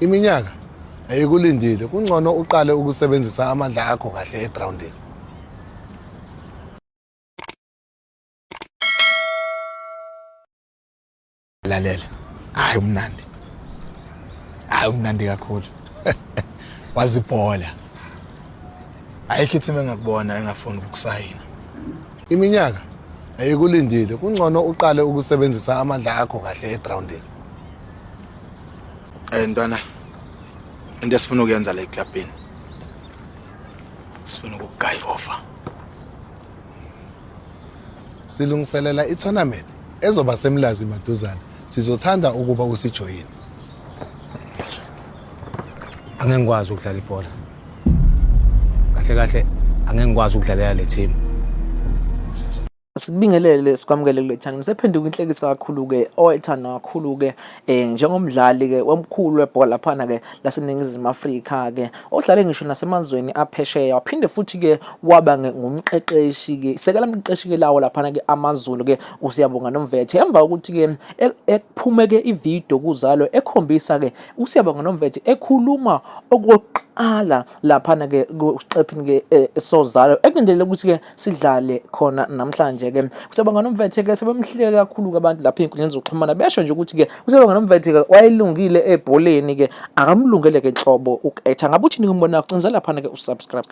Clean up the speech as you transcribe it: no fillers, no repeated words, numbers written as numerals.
Iminyaka ayikulindile, kungcono uqale ukusebenzisa amandla akho kahle egrawundini. Lalela. Hayi umnandi. Hayi umnandi kakhulu. Wazibhola. Ayikho ithim engakubona engafuni ukukusayina. Iminyaka ayikulindile, kungcono uqale ukusebenzisa amandla akho kahle egrawundini. Eh ntwana into esifuna ukuyenza la eclubini. Sifuna ukugaya offer. Silungiselela i-tournament ezoba seMlazi maduzane. Sizothanda ukuba usijoyine. Angeke ngikwazi ukudlala ibhola. Kahle kahle angeke ngikwazi ukudlalela le team. Sikubingelele sikwamukele kule channel. Sephenduka inhlekisa kakhulu-ke owayethandwa kakhulu-ke um njengomdlali-ke womkhulu webhola laphana-ke laseNingizimu Afrika-ke odlale ngisho nasemazweni aphesheya waphinde futhi-ke waba ngumqeqeshi-ke isekela mqeqeshi-ke lawo laphana-ke AmaZulu-ke uSiyabonga Nomvethe emva kokuthi-ke e, ekuphume-ke ividiyo kuzalo ekhombisa-ke uSiyabonga Nomvethe ekhuluma okokuqala laphana-ke kusiqephini-ke e, sozalo ekulindeleke ukuthi-ke sidlale khona namhlanje-ke uSiyabonga Nomvethe-ke sebemhleke kakhulu-ke abantu lapha ey'nkundleni zokuxhumana besho nje ukuthi-ke uSiyabonga Nomvethe-ke wayelungile ebholeni-ke akamlungele-ke nhlobo uku-etha ngabe uthini kumbono wakho cinza laphana-ke usubscribe.